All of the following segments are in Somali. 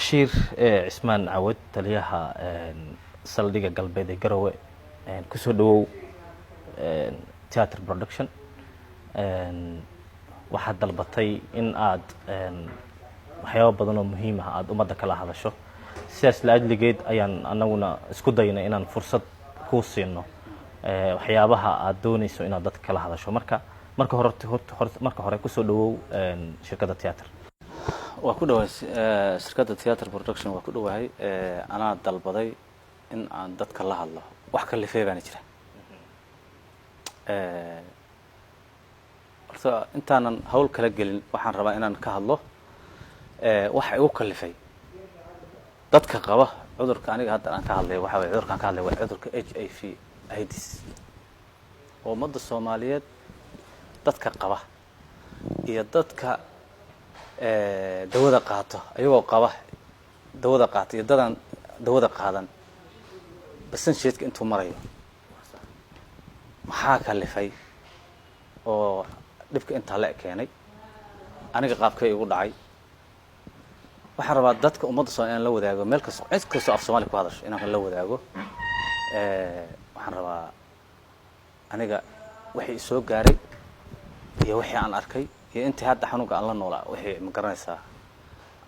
Bashiir Cismaan Cawad, taliyaha saldhigga galbeed ee Garowe, kusoo dhawow Theatre Production. Waxaad dalbatay in aad waxyaabo badan oo muhiim ah aada ummadda kala hadasho. Sidaas la ajligeed ayaan anaguna isku daynay inaan fursad kuu siino waxyaabaha aad doonayso inaad dadka kala hadasho. Marka hore, marka hore kusoo dhawow shirkadda Theatre. Waa ku dhawahay shirkadda Theatre Production, waa ku dhawahay. Anaa dalbaday in aan dadka la hadlo, wax kalifey baana jira. Horta intaanan hawl kala gelin, waxaan rabaa inaan ka hadlo waxa igu kalifay dadka qaba cudurka aniga hadda aan ka hadlay. Waxa waye cudurkaan ka hadlay waa cudurka HIV AIDS oo ummadda Soomaaliyeed dadka qaba iyo dadka dawada qaato, ayagoo qaba dawada qaata iyo dadaan dawada qaadan, percentage-ka intuu marayo, maxaa kalifay oo dhibka intaa la keenay, aniga qaabkay igu dhacay. Waxaan rabaa dadka ummadda Somalia inaan la wadaago, meel kasto, cid kastoo af Soomaaliya ku hadasho inaan la wadaago. Waxaan rabaa aniga wixii isoo gaaray iyo wixii aan arkay iyo intii hadda xanuunka aan la noolaa, wixii, ma garanaysaa,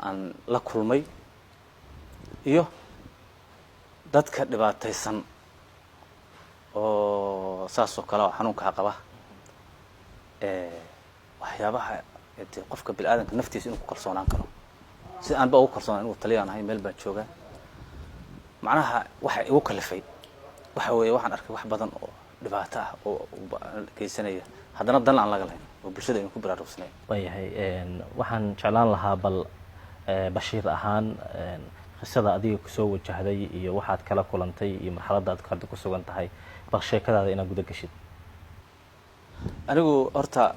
aan la kulmay iyo dadka dhibaataysan oo saas oo kale oo xanuunkaa qaba, waxyaabaha dee qofka bini-aadanka naftiisa inuu ku kalsoonaan karo, si aanba ugu kalsoonaan inuu taliyaan ahay meel baan joogaa. Macnaha waxa igu kalifay waxa weeye, waxaan arkay wax badan oo dhibaato ah oo geysanaya, haddana dan aan laga lahayn oo bulshada aynu ku baraarugsanay. Waayahay, waxaan jeclaan lahaa bal Bashiir ahaan qisada adiga kusoo wajahday iyo waxaad kala kulantay iyo marxaladda aad hadda ku sugan tahay, bal sheekadaada inaad guda geshid. Anigu horta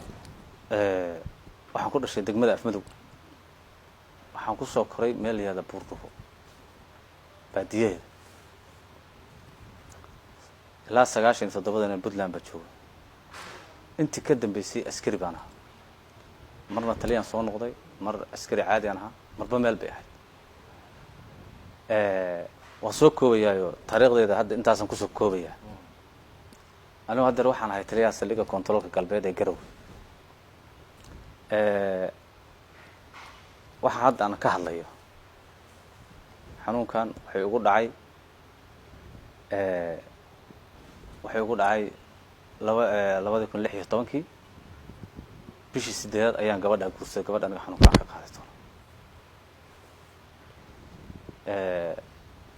waxaan ku dhashay degmada Afmadow. Waxaan kusoo koray meel la yihahda Buurdhubo, baadiyaheeda. Ilaa 97-dana Puntland baa jooga. Intii ka dambeysay askari baan ahaa. Marna taliyaan soo noqday, mar askari caadi aan ahaa, marba meel bay ahayd. Waan soo koobayaayo taariikhdeeda hadda intaasaan kusoo koobayaa. Anigu haddeer waxaan ahay taliyaha saldhigga kontaroolka galbeed ee Garowe. Waxa hadda aan ka hadlayo, xanuunkan waxay ugu dhacay 2016-kii, bishii 8aad ayaan gabadhaa guursaday, gabadha aniga xanuunkaan ka qaaday doono.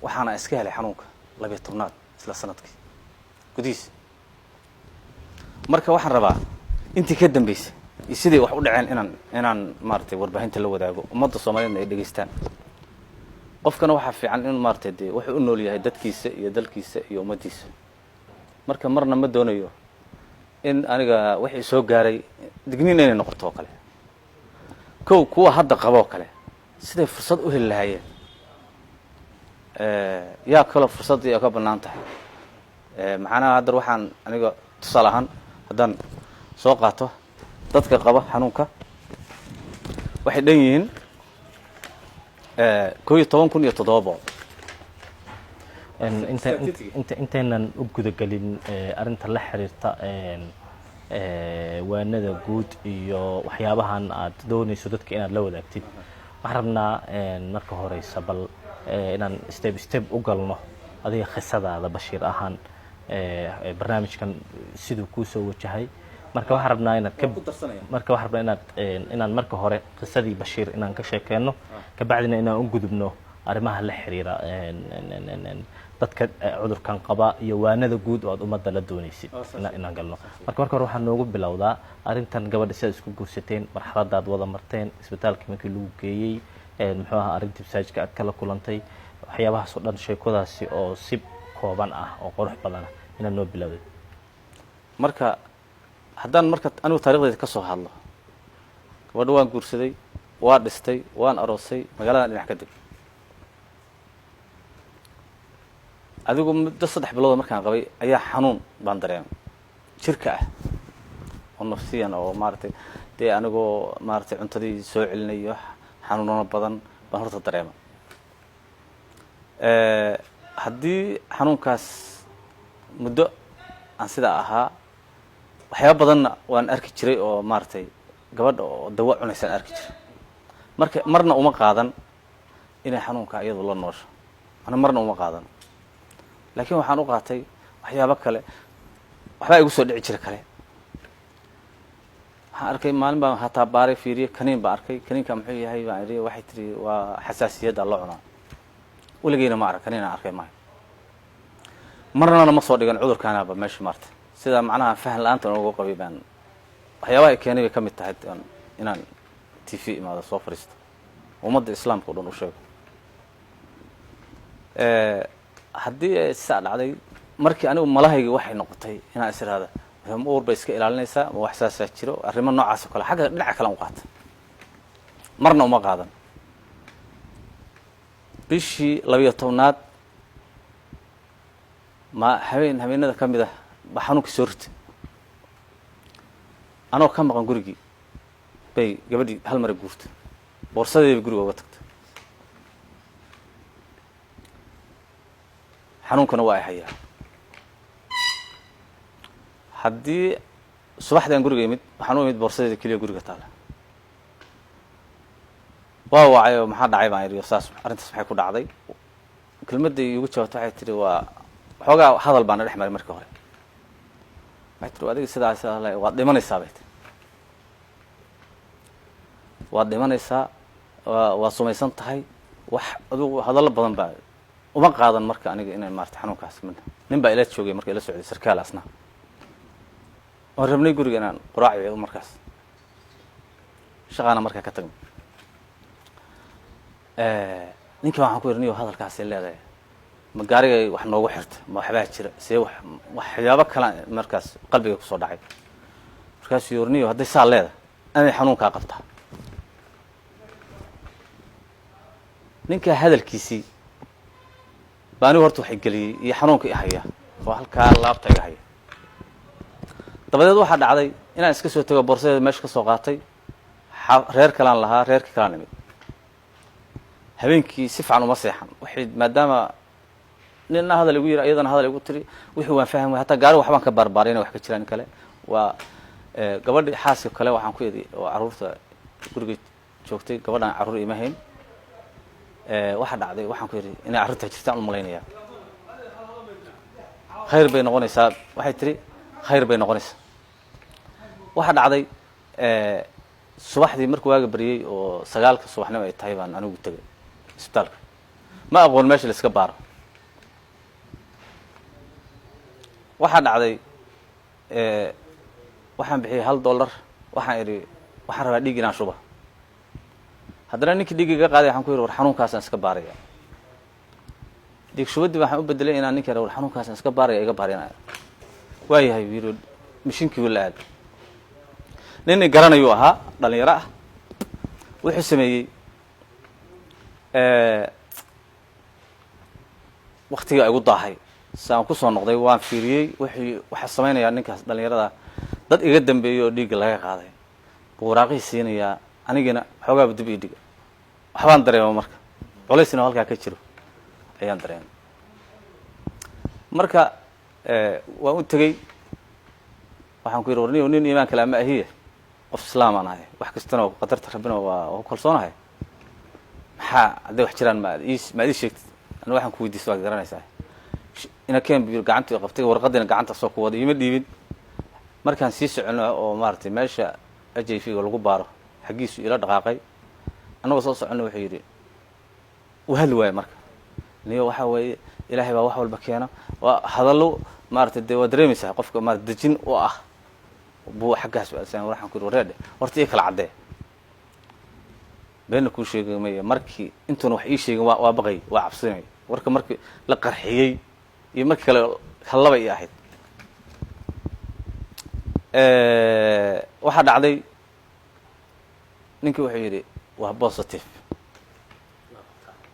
Waxaana iska helay xanuunka 12aad isla sanadkii gudihiisa. Marka waxaan rabaa intii ka dambeysay iyo siday wax u dhaceen inaan maaragtay warbaahinta la wadaago, ummadda Soomaaliyeedna ay dhegeystaan. Qofkana waxaa fiican in maaragtay dee wuxuu u nool yahay dadkiisa iyo dalkiisa iyo ummaddiisa. Marka marna ma doonayo in aniga wixii soo gaaray digniin inay noqoto oo kale, kow kuwa hadda qaba oo kale siday fursad u heli lahaayeen. Yaa kaloo fursaddii ay ka bannaan tahay? Macnaha haddar waxaan aniga tusaale ahaan haddaan soo qaato, dadka qaba xanuunka waxay dhan yihiin 11,700. Intaynan u gudagelin arrinta la xiriirta waanada guud iyo waxyaabahan aad doonayso dadka inaad la wadaagtid, waxaan rabnaa marka horeysa bal inaan step step u galno adiga qisadaada Bashiir ahaan, barnaamijkan siduu kuu soo wajahay. Marka waxaan rabnaa inaad ka marka waxaan rabnaa inaan marka hore qisadii Bashiir inaan ka sheekeyno, kabacdina inaan u gudubno arrimaha la xiriira dadka cudurkan qaba iyo waanada guud oo aad ummadda la doonaysid inaan galno. Marka hore waxaa noogu bilowdaa arrintan gabadha, sidaad isku guursateen, marxaladaad wada marteen, isbitaalka markii lagu geeyey, muxuu ahaa arrintii masaajidka aad kala kulantay, waxyaabahaas oo dhan, sheekadaasi oo si kooban ah oo qurux badana inaad noo bilowday. Marka haddaan marka anigu taariikhdeyda ka soo hadlo, gabadha waan guursaday, waa dhistay, waan aroosay, magaaladan dhinac ka deg. Adigu muddo 3 bilood markaan qabay ayaa xanuun baan dareemay jirka ah oo nafsiyan oo maaragtay dee anigoo maaragtay cuntadii soo celinayo, xanuunano badan baan horta dareemay. Haddii xanuunkaas muddo aan sidaa ahaa, waxyaaba badanna waan arki jiray oo maaragtay gabadha oo dawo cunaysaan arki jiray. Marka marna uma qaadan inay xanuunka iyadu la noosho, ana marna uma qaadan, laakiin waxaan u qaatay waxyaabo kale. Waxbaa igu soo dhici jira kale. Waxaan arkay maalin baan hataa baaray, fiiriye, kaniin baan arkay. Kaniinka muxuu yahay baan idhi. Waxay tiri waa xasaasiyadda loo cunaa. Weligeyna ma arag kaniin aan arkay maayo, marnana ma soo dhigan cudurkaanaba meesha maarta. Sida macnaha fahan la-aanta noogu qabay baan waxyaabaha ay keenay bay ka mid tahay inaan TV imaado, soo fadhiisto, ummadda islaamka o dhan u sheego. Haddii ay sidaa dhacday, markii anigu malahaygii waxay noqotay inaan is idhaahda ma uur bay iska ilaalinaysaa, ma wax saasaa jiro, arrimo noocaas oo kale xagga dhinaca kale an u qaata. Marna uma qaadan. Bishii 12aad ma habeen habeenada ka mid ah baa xanuunkii soo ritay. Anoo ka maqan gurigii bay gabadhii hal mara guurtay, boorsadeedii bay guriga uga tagtay. Xanuunkana waa ay hayaa. Haddii subaxdii aan guriga imid, waxaan u imid boorsadeeda keliya guriga taala. Waa wacay oo maxaa dhacay baan idhi, saas arrintaas maxay ku dhacday? Kelmadday iigu jawaabta waxay tihi waa xoogaa hadal baana dhex maray. Markii hore waxay tiri adiga sidaas waad dhimanaysaa bay tiri, waad dhimanaysaa, waa sumaysan tahay. Wax adugu hadallo badan baa uma qaadan. Marka aniga inay maarata xanuunkaas midna nin baa ila joogay marka ila socday, sarkaal asna waan rabnay guriga inaan quraaciyo markaas, shaqaana markaa ka tagnay. Ninka waxaan ku yidhi, niyo hadalkaasay leedahay, ma gaarigay wax noogu xirta, ma waxbaa jira, see wax waxyaabo kala markaas qalbiga kusoo dhacay. Markaasuu yiri, niyo hadday saa leedahay anay xanuunkaa qabtaa. Ninkaa hadalkiisii baa anigu horta waxay geliyey iyo xanuunka i haya oo halkaa laabta iga haya. Dabadeed waxaa dhacday inaan iska soo tago, boorsadeeda meesha ka soo qaatay, reer kalaan lahaa, reerkii kalaan imid. Habeenkii si fiican uma seexan, waxay maadaama nina hadal igu yiri, iyadana hadal igu tiri, wixii waan fahmi way. Hataa gaari waxbaan ka baarbaaray inay wax ka jiraan in kale. Waa gabadhi xaaska kale waxaan ku idhi oo carruurta guriga joogtay, gabadhaan carruur ima hayn. Waxaa dhacday waxaan ku yidhi inay carruurta jirtaan u malaynayaa, khayr bay noqonaysaa. Waxay tiri khayr bay noqonaysaa. Waxaa dhacday subaxdii markuu waaga baryey oo 9-ka subaxnimo ay tahay baan anigu tegay isbitaalka. Ma aqoon meesha la iska baaro. Waxaa dhacday waxaan bixiyey $1. Waxaan idhi waxaan rabaa dhiig inaan shuba. Haddana ninkii dhiig iga qaaday waxaan ku yidhi war xanuunkaasaan iska baaraya. Dhiig shubaddii waxaan u bedelay inaan ninka war xanuunkaasaan iska baaraya, iga baaryanaya. Waayahay buu yidhi, mishinkii la aaday. Nin i garanayuu ahaa, dhalinyaro ah. Wuxuu sameeyey waktigaa igu daahay si aan kusoo noqday. Waan fiiriyey wixii waxaa samaynayaa ninkaas dhalinyarada. Dad iga dambeeyey oo dhiigga laga qaaday buu waraaqihii siinayaa, anigina xoogaaba dib ii dhiga. Waxbaan dareema marka culaysna halkaa ka jiro ayaan dareemay. Marka waan u tegey, waxaan ku yidhi war nin iimaan kale ama ahiye, qof islaamaan ahay, wax kastana qadarta rabbina waa ku kalsoonahay. Maxaa hadday wax jiraan maad ii maad ii sheegtid? Ana waxaan ku weydiista waad garanaysaa. Ina keen bu gacantu qabtay, warqadiina gacanta soo ku wada iima dhiibin. Markaan sii socono oo maaragtay meesha HIV ga lagu baaro xaggiisu ila dhaqaaqay, annagoo soo soconno wuxuu yidhi, uu hadli waayo. Marka niyo waxaa weeye ilaahay baa wax walba keena. Waa hadallo maaragtay dee waa dareemaysaa qofka maarata dejin u ah buu xaggaas u. Waxaan ku yidhi wareedhe horta ii kala caddee, beenna kuu sheegi maya. Markii intuuna wax ii sheegin waa baqay, waa cabsinay. Warka markii la qarxiyey iyo markii kale hallaba ii ahayd. Waxaa dhacday ninkii wuxuu yidhi waa positive,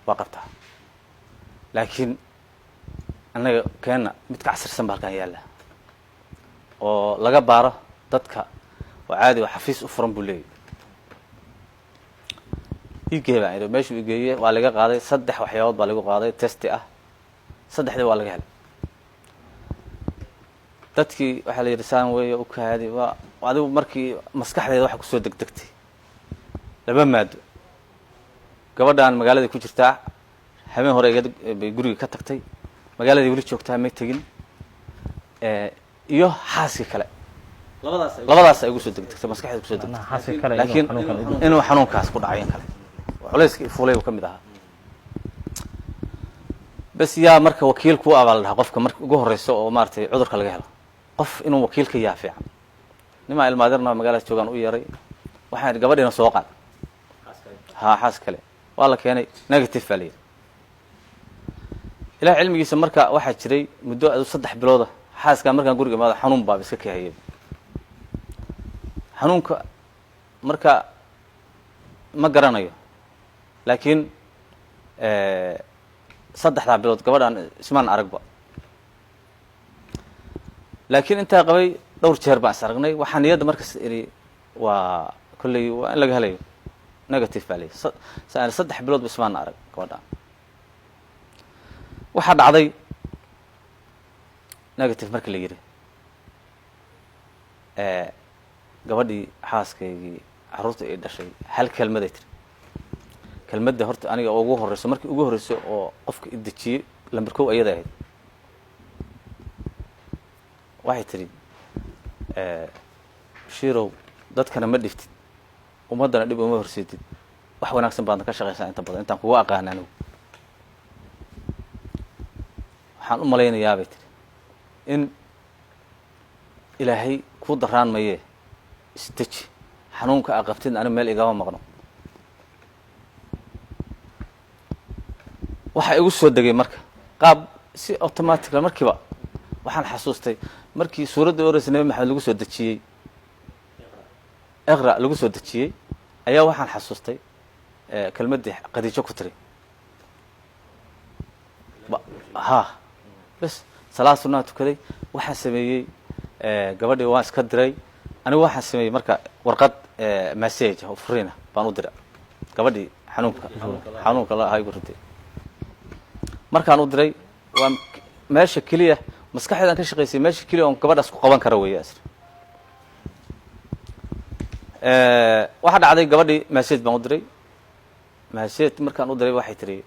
waa qabtaa, laakiin annaga keenna mid ka casirsan ba halkan yaalla oo laga baaro dadka oo caadi oo xafiis u furan buu leeyahy. Igee baan idhi. Meeshuu igeeye waa laga qaaday, saddex waxyaabood baa lagu qaaday testi ah, saddexdii waa laga helay. Dadkii waxaa la yidhi saan weeye, u kaadi. Waa adigu markii maskaxdeeda waxa kusoo degdegtay laba maado. Gabadhaan magaaladai ku jirtaa, habeen hore bay guriga ka tagtay, magaaladay weli joogtaa, may tegin, iyo xaaskii kale. Labadaas ay igu soo degdegtay, maskaxdeeda kusoo Macnaha degtay. Xaaska kale inuu Laakiin xanuunkan u inuu xanuunkaas ku dhacay in kale, culayska fuulay buu ka mid ahaa. Bes, yaa marka wakiil kuu abaa la dhahaa qofka marka ugu horeyso oo maaragtay cudurka laga helo, qof inuu wakiil ka yaa fiican. Nimaa ilmaadirna magaalada joogaan u yeeray, waxaan idhi gabadhiina soo qaad. Ha, xaas kale waa la keenay, negative baa la yidhi. Ilaah cilmigiisa, marka waxaa jiray muddo adu 3 bilooda xaaskaa markaan guriga imaado xanuun baaba iska kahayay. Xanuunka marka ma garanayo, laakiin 3-daa bilood gabadhaan ismaan aragba. Laakiin intaa qabay dhowr jeer baan is aragnay. Waxaa niyadda markas idhi waa kolley waa in laga helayo, negative baa la yidhi. 3 bilood ba ismaan arag gabadhaan. Waxaa dhacday negative marka la yidhi, gabadhii xaaskaygii carruurta ay dhashay hal kelmaday tiri. Kelmadda horta aniga ugu horeyso, markii ugu horeyso oo qofka i dejiyey lamber kow ayada ahayd. Waxay tidhi, "Bashiirow, dadkana ma dhiftid, ummaddana dhib uma horseedid, wax wanaagsan baadna ka shaqaysaa inta badan intaan kugu aqaana. Anigu waxaan u malaynayaa," bay tiri, "in Ilaahay kuu daraan mayee, isdeji. Xanuunka aa qabtidna anigu meel igama maqno." Waxaa igu soo degay marka qaab si automatically. Markiiba waxaan xasuustay markii suuradda oreysa Nabi Maxamed lagu soo dejiyey, iqra lagu soo dejiyey, ayaa waxaan xasuustay kelmaddii Khadiijo ku tiri. Ha, bes, salaad sunnaha tukaday. Waxaan sameeyey, gabadhii waan iska diray. Anigu waxaan sameeyey marka warqad message oo furiina baan u diray gabadhii xanuunka la ahaa igu riday. Markaan u diray, waa meesha keliya maskaxdeedaan ka shaqaysay, meesha keliya oon gabadhaas ku qaban kara weeye asri. Waxaa dhacday gabadhii message baan u diray. Message markaan u diray waxay tiri,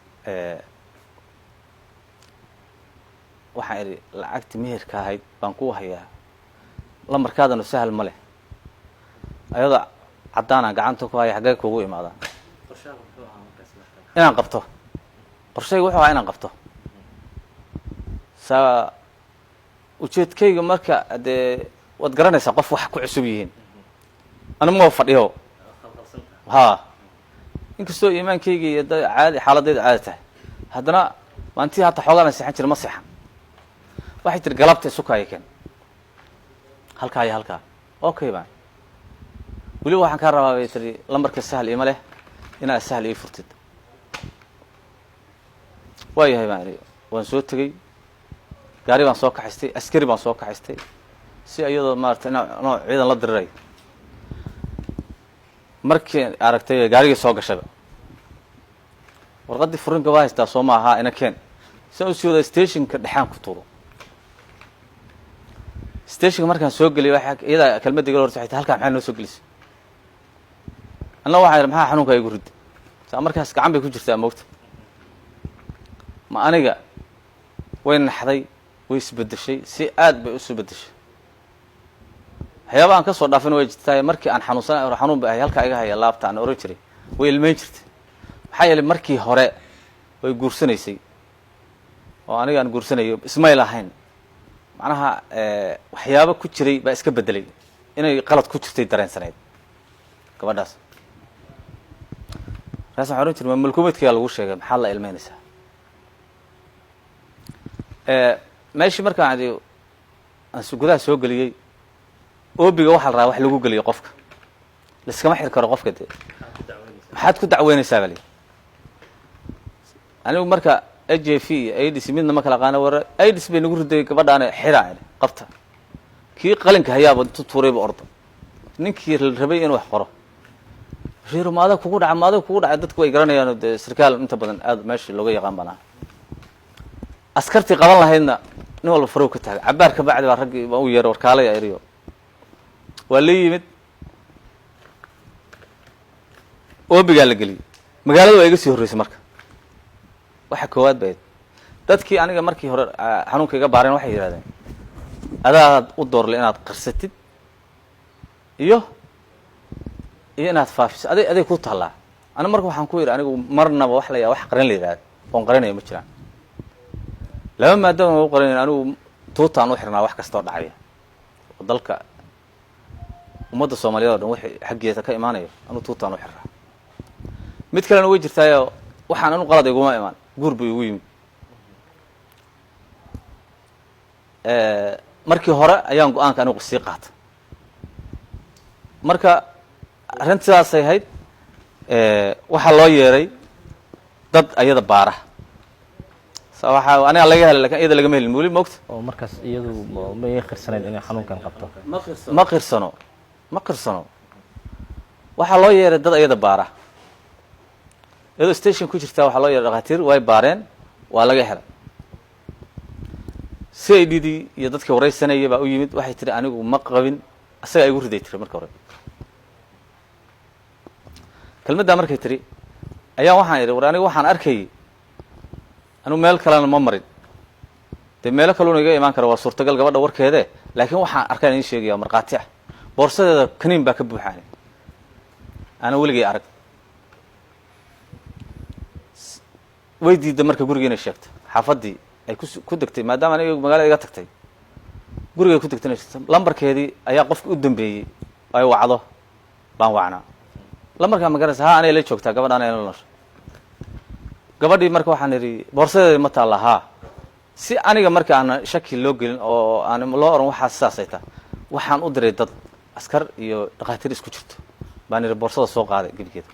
waxaan idhi lacagti meherka ahayd baan ku hayaa, lamarkaadanu sahal ma leh, ayadoo caddaanaan gacanta ku haya, xaggee kugu imaadaa? Inaan qabto qorshayga wuxuu ahaa inaan qabto saa ujeedkayga. Marka dee waad garanaysaa qof wax ku cusub yihiin, anigu ma fadhiyo. Ha, inkastoo iimaankayga iyo da caadi xaaladayda caadi tahay, haddana maantii hataa xoogaan seexan jira, ma seexan. Waxay tiri galabta isukaayo keen halkaa iyo halkaa. Okay baan. Weliba waxaan kaa rabaa, bay tiri, lambarka sahal ima leh, inaad sahal ii furtid. Waa yahay baan idhi. Waan soo tegey, gaari baan soo kaxaystay, askari baan soo kaxaystay, si iyadoo maarata nooc ciidan la dirirayo. Markii aragtay gaarigii soo gashayba, warqaddii furinka waa haystaa soo ma ahaa, ina keen. Siaan usii wada stationka dhexaan ku tuuro. Stationka markaan soo geliyay, waa iyadaa kelmadda igala hortay, waxay tahay, halkaa maxaa noo soo gelisay? Anna waxaan idhi, maxaa xanuunka igu rid saa? Markaas gacan bay ku jirtaa moogta ma aniga. Way naxday, way isbeddeshay, si aad bay usu beddeshay. Waxyaaba aan ka soo dhaafin way jirtaa. Markii aan xanuunsanay, xanuun ba ahay halkaa iga haya laabta aan oran jiray, way ilmeyn jirtay. Maxaa yeelay markii hore way guursanaysay oo aniga aan guursanayo ismay lahayn. Macnaha waxyaabo ku jiray baa iska beddelay, inay qalad ku jirtay dareensanayd gabadhaas. Markaas waxaan oran jiray, ma malkumeedkigaa lagu sheegay, maxaad la ilmeynaysaa? Meeshii markaan adi aan gudaha soo geliyey, oobiga waxaa la rabaa wax lagu geliyo qofka, laiskama xiri karo qofka. Dee maxaad ku dacweynaysaa baa lihi. Anigu marka HIV iyo AIDS midna ma kala aqaano. War AIDS bay nagu riday gabadhaane, xidhaa qabta. Kii qalinka hayaaba intu tuurayba orda. Ninkii la rabay inuu wax qoro. Bashiiro, ma adag kugu dhaca? Ma adag kugu dhacay? Dadku way garanayaan, dee sarkaal inta badan aad meesha looga yaqaan baan ahay. Askartii qaban lahaydna nin walba farow ka taagay. Cabaar ka bacdi baa raggii baan u yeeray, warkaalaya eriyo waa la yimid, oobigaa la geliyey. Magaalada waa iga sii horreysay. Marka waxa koowaad bayd dadkii aniga markii hore xanuunka iga baareen waxay yidhahdeen, adaad u doorle inaad qarsatid iyo inaad faafiso, aday ku taallaa. Ani marka waxaan ku yidhi, anigu marnaba wax la wax qarin la yidhahda oon qarinaya ma jiraan. Laba maadaama u qarinayn, anigu tuutaan u xirnaa wax kastoo dhacaya oo dalka ummadda Soomaaliyeed o dhan wixii xaggeeda ka imaanayo, anigu tuutaan u xirnaa. Mid kalena way jirtaayo, waxaan anu qalad iguma imaan, guur bu igu yimid. Markii hore ayaan go-aanka anigu sii qaata. Marka arrinta sidaasay ahayd. Waxaa loo yeeray dad ayada baara. Waxaa aniga laga helay, lakin iyada lagama helin weli, mogta. Oo markaas iyadu may qirsanayd inay xanuunkan qabto? Ma qirsano, ma qirsano. Waxaa loo yeeray dad ayada baara. Iyadoo station ku jirtaa waxaa loo yeeray dhakhaatiir, way baareen, waa laga helay. CID dii iyo dadkii waraysanayay baa u yimid. Waxay tiri, anigu ma qabin, asagaa igu riday tiri. Marka hore kelmaddaa markay tiri ayaa waxaan idhi, war aniga waxaan arkayay, anigu meel kalena ma marin, dee meelo kaluna iga imaan kara, waa suurtagal gabadha warkeede, laakiin waxaan arkaan idin sheegaya, markhaati ah, boorsadeeda kaniin baa ka buuxaani ana weligay arag. Way diidda marka guriga inay sheegto xaafaddii ay ku degtay, maadaama aniga magaalada iga tagtay, gurigay ku degtay inay sheegto. Lambarkeedii ayaa qofka u dambeeyey ay wacdo baan wacnaa. Lambarkaa ma garanaysa? Ha, anay la joogtaa gabadha, anay la noosho gabadhii. Marka waxaan idhi, boorsadeedi ma taalla? Haa. Si aniga marka aan shaki loo gelin oo aan loo oran waxaas saasay tahay, waxaan u diray dad askar iyo dhakhaatiir isku jirto. Baan idhi, boorsada soo qaaday gebigeeda.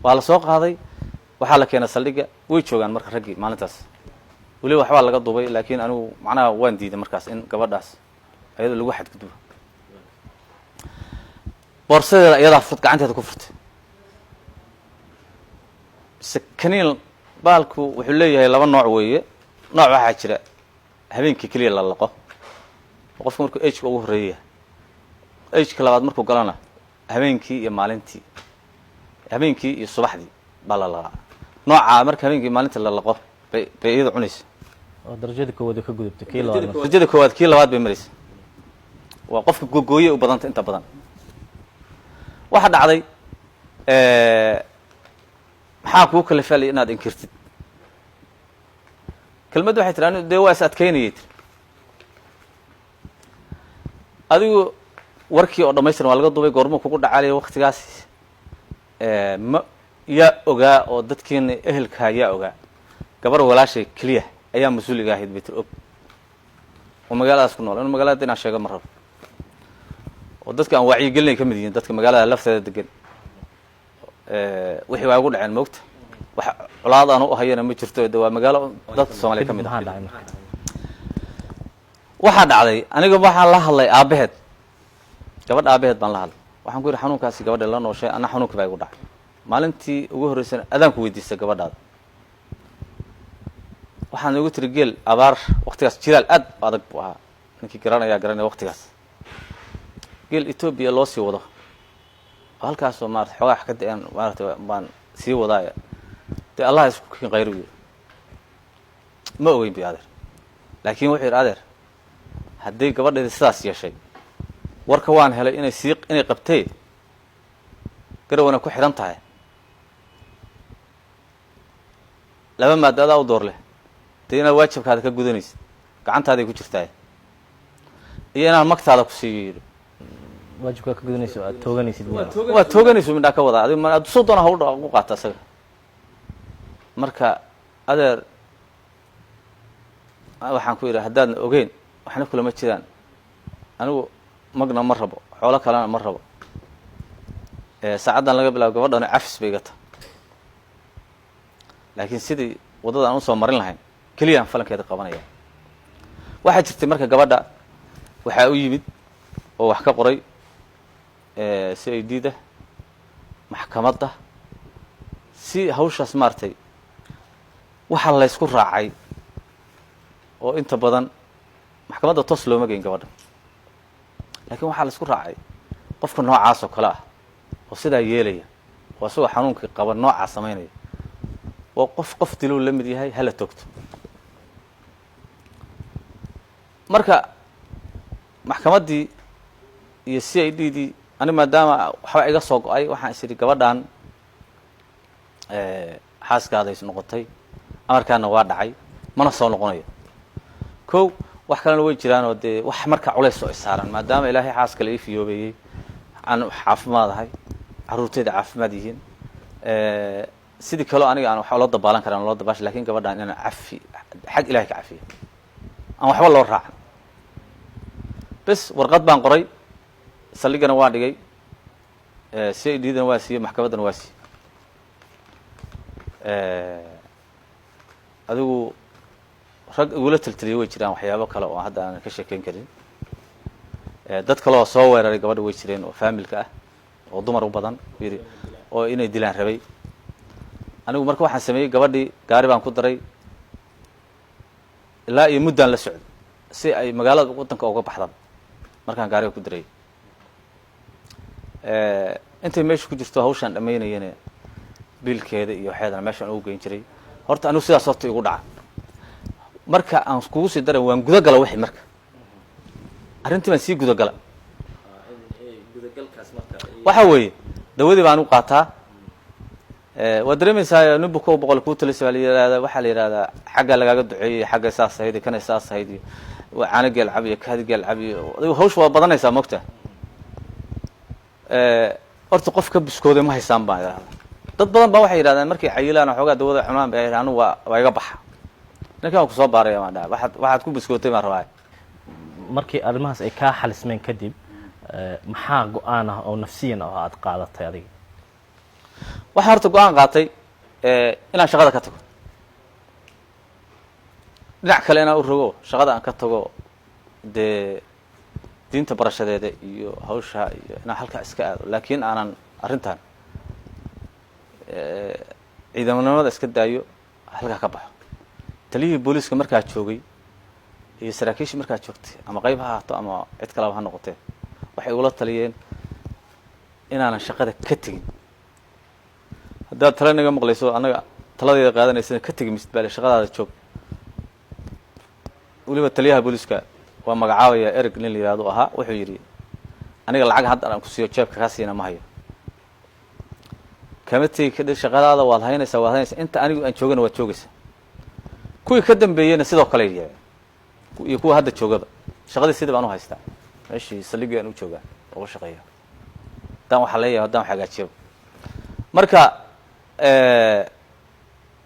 Waa la soo qaaday, waxaa la keenay saldhigga. Way joogaan marka raggii maalintaas. Weli waxbaa laga duubay, laakiin anigu macnaha waan diiday markaas in gabadhaas ayadoo lagu xadgudbo. Boorsadeeda iyadaa gacanteeda ku furtay. Mise kaniin baalku wuxuu leeyahay laba nooc weeye. Nooc waxaa jira habeenkii keliya la laqo, oo qofka markuu ageka ugu horreeya, ageka labaad markuu galana habeenkii iyo maalintii, habeenkii iyo subaxdii baa la laqaa. Noocaa marka habeenkii maalintii la laqo bay iyada cunaysa. Oo darajada koowaad oo ka gudubtay kii labaad marka. Darajada koowaad, kii labaad bay maraysa. Waa qofka gogooye u badanta inta badan. Waxaa dhacday, maxaa kuu kalifalay inaad inkirtid? Kelmadda waxay tiri, anigu dee waa is adkaynayay tiri. Adigu warkii oo dhamaystiran waa laga duubay. Goormuu kugu dhacalaya waktigaas? Ma yaa ogaa oo dadkiina ehelkaa yaa ogaa? Gabar walaashay keliya ayaa mas-uuliga ahayd bay tiri, og oo magaaladaas ku nool. Inu magaalada inaan sheego ma rabo, oo dadka aan wacyigelinay ka mid yihiin dadka magaalada lafteeda degan. Wixii waa igu dhaceen, moogta, wax colaad aan u hayana ma jirto, de waa magaalo dadka Soomaaliya ka mid ah. Maxaa dhacay marka? Waxaa dhacday, aniga waxaan la hadlay aabaheed, gabadha aabaheed baan la hadlay. Waxaan ku yidhi, xanuunkaasi gabadha la nooshay, anna xanuunka baa igu dhacay. Maalintii ugu horreysana adaan ku weydiistay gabadhaada, waxaan igu tiri geel abaar waktigaas jilaal aad u adag buu ahaa, ninkii garanayaa garanaya waktigaas, geel Etoobiya loo sii wado oo halkaasoo maarata xoogaa wax ka da-een maarata baan sii wadaaya, dee Allah isku kin khayr yiri. Ma ogeyn bi adeer, laakiin wuxuu yidhi, adeer, hadday gabadheedi sidaas yeeshay, warka waan helay inay sii inay qabtay garawana ku xidhan tahay, laba maado adaa u door leh, dee inaad waajibkaada ka gudanaysid, gacantaaday ku jirtaay, iyo inaan magtaada ku siiyo, yidhi. Waajibkaa ka gudanayso, aad tooganaysid miyaa? Waa tooganaysu midhaa ka wadaa. Adig ma soo doona hawl u qaata isaga. Marka adeer, waxaan ku yidhi, haddaadna ogeyn waxna kulama jiraan, anigu magna ma rabo, xoolo kalena ma rabo. Saacaddan laga bilaabo gabadhana cafis bay iga tahay, laakiin sidii waddada aan usoo marin lahayn keliyaan falankeeda qabanaya. Waxaa jirtay marka gabadha waxaa u yimid oo wax ka qoray CID da. Maxkamadda si hawshaas maaragtay waxaa laysku raacay oo inta badan maxkamadda toos looma geyn gabadha, laakiin waxaa laysku raacay qofka noocaas oo kale ah oo sidaa yeelaya oo isagoo xanuunkii qaba noocaa samaynaya waa qof diluu la mid yahay, hala toogto. Marka maxkamaddii iyo CID dii, ani maadaama waxba iga soo go-ay, waxaan is idhi gabadhan xaaskaada is noqotay, amarkaana waa dhacay, mana soo noqonayo. Ko wax kalena way jiraanoo dee wax marka culays oo isaaran, maadaama Ilaahay xaas kale ii fiyoobeeyey, aan caafimaad ahay, carruurteyda caafimaad yihiin, sidii kaleo aniga aan wax loo dabaalan karan loo dabaasha, lakin gabadhan inaan cafi xag Ilahay ka cafiyo, aan waxba loo raacan. Bes, warqad baan qoray, saldhigana waa dhigay, CID dana waa siiyey, maxkamaddana waa siiyey. Adigu rag igula telteliyay way jiraan, waxyaabo kale oo hadda aanan ka sheekeyn karin. Dad kale oo soo weeraray gabadha way jireen oo family-ka ah oo dumar u badan yidhi oo inay dilaan rabay. Anigu marka waxaan sameeyey, gabadhii gaari baan ku daray, ilaa iyo muddaan la socday si ay magaalada waddanka uga baxdaba. Markaan gaariga ku daray, intay meesha ku jirto hawshaan dhamaynayana, biilkeeda iyo waxeedana meeshaan ugu geyn jiray. Horta anigu sidaas horta igu dhaca. Marka aan kugu sii daray, waan gudagala wixii, marka arrintii baan sii gudagala. Waxa weeye, dawadii baan u qaataa. Waad dareemaysaa, nin buko 100 kuu talisa baa la yihahdaa. Waxaa la yihahdaa xagga lagaaga duceeyey, xagga saas ahayd iyo kana saas ahayd, iyo caano geel cab iyo kaadi geel cab, iyo adigu hawsha waa badanaysaa, mogta. Horta qof ka buskooday ma haysaan baan idhahdaa. Dad badan baa waxay yidhahdaan markay cayilaan, xoogaa dawada cunaan bay, anigu waa iga baxa. Ninkan waan kusoo baaraya baan dhaha, waxaad ku buskootay baan rabaa. Markii arrimahaas ay kaa xalismeen kadib, maxaa go-aan ah oo nafsiyan ah oo aad qaadatay adiga? Waxaan horta go-aan qaatay inaan shaqada ka tago, dhinac kale inaan u rogo, shaqada aan ka tago, dee diinta barashadeeda iyo hawsha iyo inaan halkaa iska aado, laakiin aanan arrintan ciidamanimada iska daayo, halkaa ka baxo. Taliyihii booliiska markaa joogay iyo saraakiishii markaa joogtay, ama qayb ha ahaato ama cid kaleba ha noqotee, waxay ugula taliyeen inaanan shaqada ka tegin. Haddaad tala naga maqlayso, annaga taladeeda qaadanaysana, ka tegi misid baale, shaqadaada joog. Weliba taliyaha booliiska waa magacaabaya, Ereg nin la yihahdo ahaa, wuxuu yidhi: "Aniga lacag hadda aan ku siiyo jeebka kaa siina ma hayo, kama tegi kadhi, shaqadaada waad haynaysaa, waad haynaysaa inta anigu aan joogana waad joogaysaa." Kuwii ka dambeeyeyna sidoo kale yidhahdeen, iyo kuwa hadda joogaba shaqadii sidii baan u haystaa, meeshii saldhiggii aan u joogaa uga shaqeeya, haddaan waxaa leeyahay, haddaan wax hagaajiyaba. Marka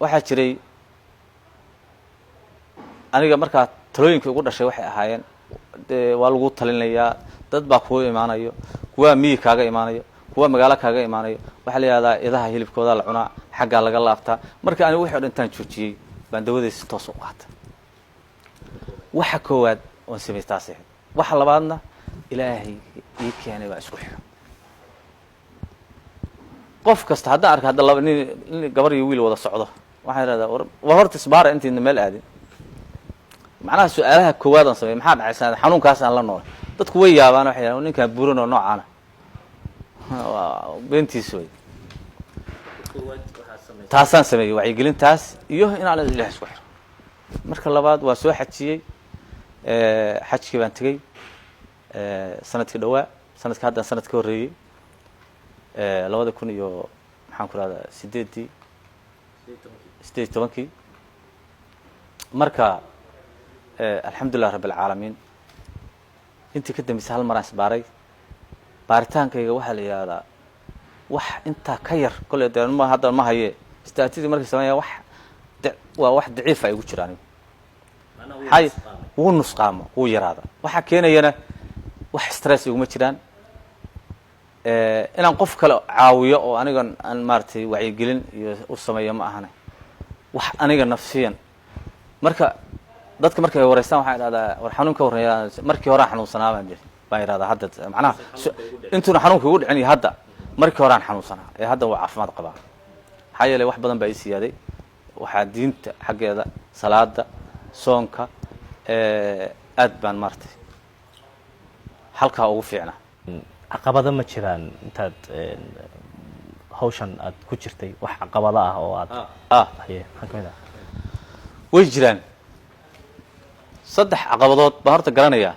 waxaa jiray aniga markaa talooyinkii ugu dhashay waxay ahaayeen, dee waa lagu talinayaa, dad baa kuu imaanayo, kuwaa miyi kaaga imaanayo, kuwa magaalo kaaga imaanayo. Waxaa la yihahdaa idaha hilibkoodaa la cunaa, xaggaa laga laabtaa. Marka anigu wixi o dhan intaan joojiyey baan dawadaysi toos u qaata. Waxa koowaad oon samey taas ahayd. Waxa labaadna, Ilaahay ii keenay baa isku xiga. Qof kasta haddaan arka, hadda laba nin, nin gabar iyo wiil wada socdo, waxaan ihahdaa: War horta isbaara intiina meel aadin." Macnaha su-aalaha koowaad aan samey: maxaa dhacay sanad xanuunkaas aan la noolay? Dadku way yaabaan, waxay yidhahan: "Ninkaan buran oo noocaana waa beentiis." Wey, taasaan sameeyey, wacyigelintaas iyo inaan Ilaah isku xiro. Marka labaad waa soo xajiyey, xajkii baan tegey sanadkii dhawaa, sanadka haddaan sanad ka horreeyey, labada kun iyo maxaan ku rahdaa sideeddii, 18-kii. Marka alxamdulilah rabb alcaalamiin, intii ka dambeysay hal maraan isbaaray. Baaritaankayga waxaa la yidhahdaa wax intaa ka yar kolley dee ma hadda ma haye. Istaatidii markay sameeya wax waa wax daciifa igu jira anigu, hay wuu nusqaamo, wuu yaraada. Waxaa keenayana wax stress iguma jiraan, inaan qof kale caawiyo oo aniga aan maaragtay wacyigelin iyo u sameeyo ma ahane, wax aniga nafsiyan. Marka dadka markay wareystaan, waxaan idhahdaa: "War xanuun ka warraya, markii horaan xanuunsanaa baan jiri," baan idhahdaa. Hadda macnaha intuuna xanuunka igu dhicin iyo hadda Markii horaan xanuunsanaa ee hadda waa caafimaad qabaa. Maxaa yeelay, wax badan baa ii siyaaday. Waxaa diinta xaggeeda, salaada, soonka, aad baan maaragtay halkaa ugu fiicnaa. Caqabado ma jiraan intaad hawshan aad ku jirtay? Wax caqabado ah oo aad haye, maxaa kamid ah? Way jiraan. Saddex caqabadood baan horta garanayaa.